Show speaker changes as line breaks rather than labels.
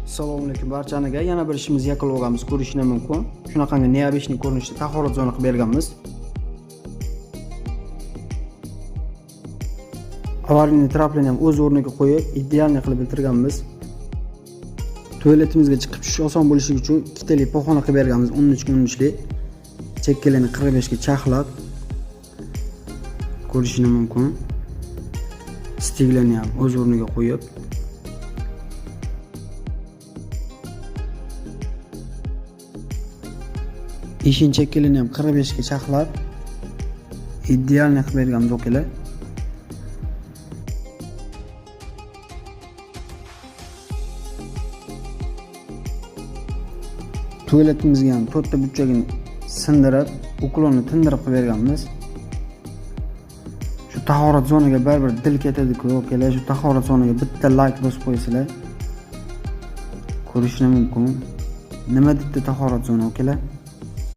Assalomu alaykum barchaniga. Yana bir ishimiz yakunlaganmiz, ko'rishinglar mumkin. Shunaqangi необычный ko'rinishda tahorat zona qilib berganmiz. Аварийный traplarni ham o'z o'rniga qo'yib, идеальный qilib bitirganmiz. Tualetimizga chiqib tushish oson bo'lishi uchun ikkitali pog'ona qilib berganmiz, 13 ga 13 lik. Chekkalarni 45 ga charxlab ko'rishinglar mumkin. Stiglarni ham o'z o'rniga qo'yib, eshik chekkalarni ham 45 ga charxlab идеальный qilib berganmiz, okalar. Tualetimizga ham to'rtta burchagini sindirib, уклон ni tindirib qilib berganmiz. Shu tahorat zonaga baribir dil ketadi-ku, okalar. Shu tahorat zonaga bitta layk bosib qo'ysanglar. Ko'rishinglar mumkin. Nima debdi tahorat zona, okalar?